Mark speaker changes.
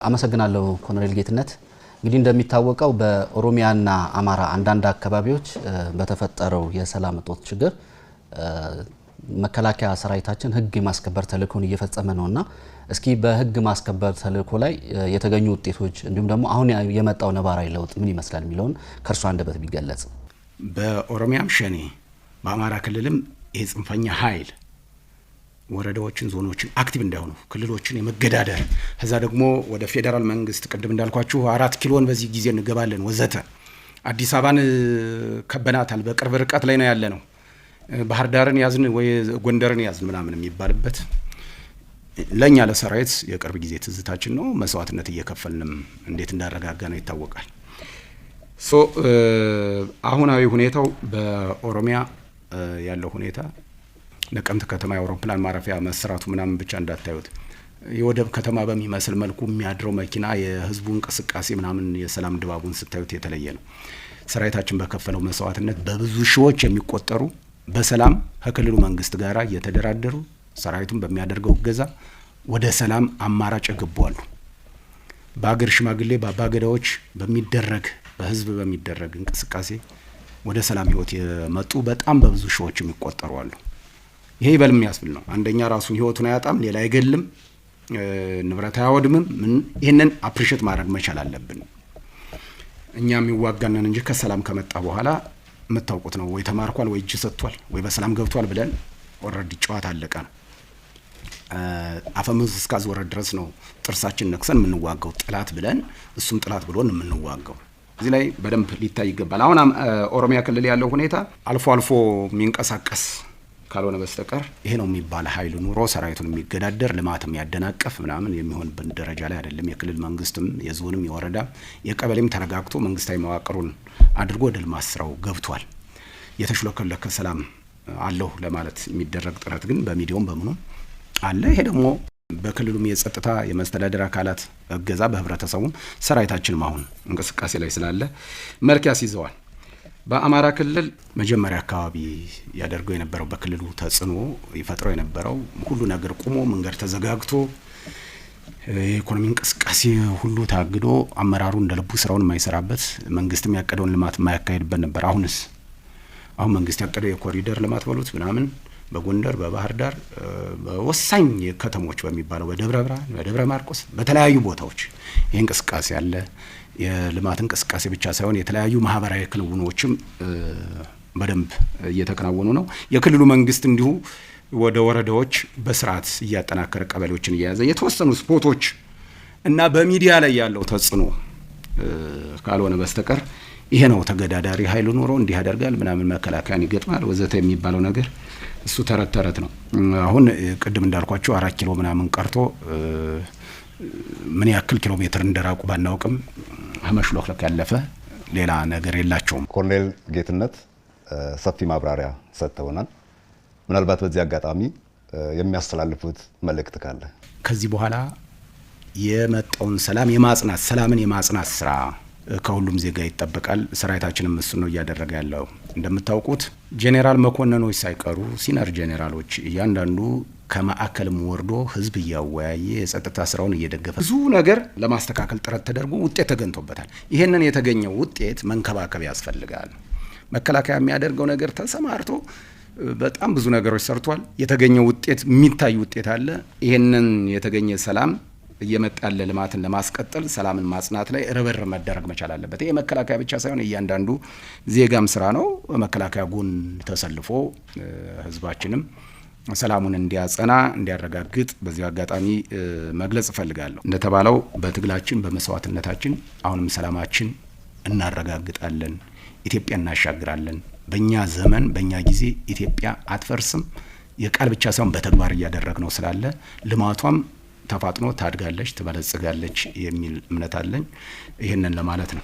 Speaker 1: አመሰግናለሁ ኮሎኔል ጌትነት። እንግዲህ እንደሚታወቀው በኦሮሚያና አማራ አንዳንድ አካባቢዎች በተፈጠረው የሰላም እጦት ችግር መከላከያ ሰራዊታችን ሕግ የማስከበር ተልእኮን እየፈጸመ ነውና እስኪ በሕግ ማስከበር ተልእኮ ላይ የተገኙ ውጤቶች እንዲሁም ደግሞ አሁን የመጣው ነባራዊ ለውጥ ምን ይመስላል የሚለውን ከእርሱ አንደበት ቢገለጽ።
Speaker 2: በኦሮሚያም ሸኔ፣ በአማራ ክልልም ይሄ ጽንፈኛ ኃይል ወረዳዎችን፣ ዞኖችን active እንዳይሆኑ ክልሎችን የመገዳደር፣ ከዛ ደግሞ ወደ ፌዴራል መንግስት ቅድም እንዳልኳችሁ 4 ኪሎን በዚህ ጊዜ እንገባለን ወዘተ። አዲስ አበባን ከበናታል፣ በቅርብ ርቀት ላይ ነው ያለ ነው። ባህር ዳርን ያዝን ወይ ጎንደርን ያዝን ምናምን የሚባልበት ለእኛ ለሰራዊት የቅርብ ጊዜ ትዝታችን ነው። መስዋዕትነት እየከፈልንም እንዴት እንዳረጋጋ ነው ይታወቃል። So አሁናዊ ሁኔታው በኦሮሚያ ያለው ሁኔታ ነቀምት ከተማ የአውሮፕላን ማረፊያ መሰራቱ ምናምን ብቻ እንዳታዩት። የወደብ ከተማ በሚመስል መልኩ የሚያድረው መኪና፣ የህዝቡ እንቅስቃሴ ምናምን፣ የሰላም ድባቡን ስታዩት የተለየ ነው። ሰራዊታችን በከፈለው መስዋዕትነት በብዙ ሺዎች የሚቆጠሩ በሰላም ከክልሉ መንግስት ጋር እየተደራደሩ ሰራዊቱን በሚያደርገው እገዛ ወደ ሰላም አማራጭ የገቡ አሉ። በአገር ሽማግሌ፣ በአባገዳዎች በሚደረግ፣ በህዝብ በሚደረግ እንቅስቃሴ ወደ ሰላም ህይወት የመጡ በጣም በብዙ ሺዎች የሚቆጠሩ አሉ። ይሄ ይበል የሚያስብል ነው። አንደኛ ራሱን ህይወቱን አያጣም፣ ሌላ አይገልም፣ ንብረት አያወድምም። ምን ይህንን appreciate ማድረግ መቻል አለብን። እኛ የሚዋጋነን እንጂ ከሰላም ከመጣ በኋላ የምታውቁት ነው። ወይ ተማርኳል፣ ወይ እጅ ሰጥቷል፣ ወይ በሰላም ገብቷል ብለን already ጨዋታ አለቀ ነው። አፈሙዝ እስካዞረ ድረስ ነው ጥርሳችን ነክሰን የምንዋጋው ጠላት ብለን፣ እሱም ጠላት ብሎን የምንዋጋው። እዚህ ላይ በደንብ ሊታይ ይገባል። አሁን ኦሮሚያ ክልል ያለው ሁኔታ አልፎ አልፎ የሚንቀሳቀስ ካልሆነ በስተቀር ይሄ ነው የሚባል ኃይል ኑሮ ሰራዊቱን የሚገዳደር፣ ልማት የሚያደናቅፍ ምናምን የሚሆንበት ደረጃ ላይ አይደለም። የክልል መንግስትም የዞንም የወረዳ የቀበሌም ተረጋግቶ መንግስታዊ መዋቅሩን አድርጎ ወደ ልማት ስራው ገብቷል። የተሽሎከለከ ሰላም አለሁ ለማለት የሚደረግ ጥረት ግን በሚዲያውም በምኑም አለ። ይሄ ደግሞ በክልሉም የጸጥታ የመስተዳደር አካላት እገዛ በህብረተሰቡም ሰራዊታችንም አሁን እንቅስቃሴ ላይ ስላለ መልክ ያስይዘዋል። በአማራ ክልል መጀመሪያ አካባቢ ያደርገው የነበረው፣ በክልሉ ተጽዕኖ ይፈጥረው የነበረው ሁሉ ነገር ቁሞ፣ መንገድ ተዘጋግቶ፣ የኢኮኖሚ እንቅስቃሴ ሁሉ ታግዶ፣ አመራሩ እንደ ልቡ ስራውን የማይሰራበት፣ መንግስትም ያቀደውን ልማት የማያካሄድበት ነበር። አሁንስ? አሁን መንግስት ያቀደው የኮሪደር ልማት በሉት ምናምን በጎንደር፣ በባህር ዳር፣ በወሳኝ ከተሞች በሚባለው በደብረ ብርሃን፣ በደብረ ማርቆስ፣ በተለያዩ ቦታዎች ይህ እንቅስቃሴ አለ። የልማት እንቅስቃሴ ብቻ ሳይሆን የተለያዩ ማህበራዊ ክንውኖችም በደንብ እየተከናወኑ ነው። የክልሉ መንግስት እንዲሁ ወደ ወረዳዎች በስርዓት እያጠናከረ፣ ቀበሌዎችን እየያዘ፣ የተወሰኑ spot ኦች እና በሚዲያ ላይ ያለው ተጽዕኖ ካልሆነ በስተቀር ይሄ ነው ተገዳዳሪ ኃይል ኖሮ እንዲህ ያደርጋል ምናምን መከላከያን ይገጥማል ወዘተ የሚባለው ነገር እሱ ተረት ተረት ነው። አሁን ቅድም እንዳልኳቸው 4 ኪሎ ምናምን ቀርቶ ምን ያክል ኪሎ ሜትር እንደራቁ ባናውቅም ከመሽሎክለክ ያለፈ ሌላ ነገር የላቸውም።
Speaker 3: ኮሎኔል ጌትነት ሰፊ ማብራሪያ ሰጥተውናል። ምናልባት በዚህ አጋጣሚ የሚያስተላልፉት መልእክት ካለ?
Speaker 2: ከዚህ በኋላ የመጣውን ሰላም የማጽናት፣ ሰላምን የማጽናት ስራ ከሁሉም ዜጋ ይጠበቃል። ሰራዊታችንም እሱን ነው እያደረገ ያለው። እንደምታውቁት ጄኔራል መኮንኖች ሳይቀሩ፣ senior ጄኔራሎች እያንዳንዱ ከማዕከልም ወርዶ ህዝብ እያወያየ፣ የጸጥታ ስራውን እየደገፈ፣ ብዙ ነገር ለማስተካከል ጥረት ተደርጎ ውጤት ተገኝቶበታል። ይህንን የተገኘው ውጤት መንከባከብ ያስፈልጋል። መከላከያ የሚያደርገው ነገር ተሰማርቶ በጣም ብዙ ነገሮች ሰርቷል። የተገኘው ውጤት የሚታይ ውጤት አለ። ይህንን የተገኘ ሰላም፣ እየመጣ ያለ ልማትን ለማስቀጠል ሰላምን ማጽናት ላይ ርብርብ መደረግ መቻል አለበት። ይሄ መከላከያ ብቻ ሳይሆን እያንዳንዱ ዜጋም ስራ ነው። መከላከያ ጎን ተሰልፎ ህዝባችንም ሰላሙን እንዲያጸና፣ እንዲያረጋግጥ በዚሁ አጋጣሚ መግለጽ እፈልጋለሁ። እንደተባለው በትግላችን፣ በመስዋዕትነታችን አሁንም ሰላማችን እናረጋግጣለን፣ ኢትዮጵያ እናሻግራለን። በእኛ ዘመን፣ በእኛ ጊዜ ኢትዮጵያ አትፈርስም። የቃል ብቻ ሳይሆን በተግባር እያደረግነው ስላለ ልማቷም ተፋጥኖ ታድጋለች፣ ትበለጽጋለች የሚል እምነት አለኝ። ይህንን ለማለት ነው።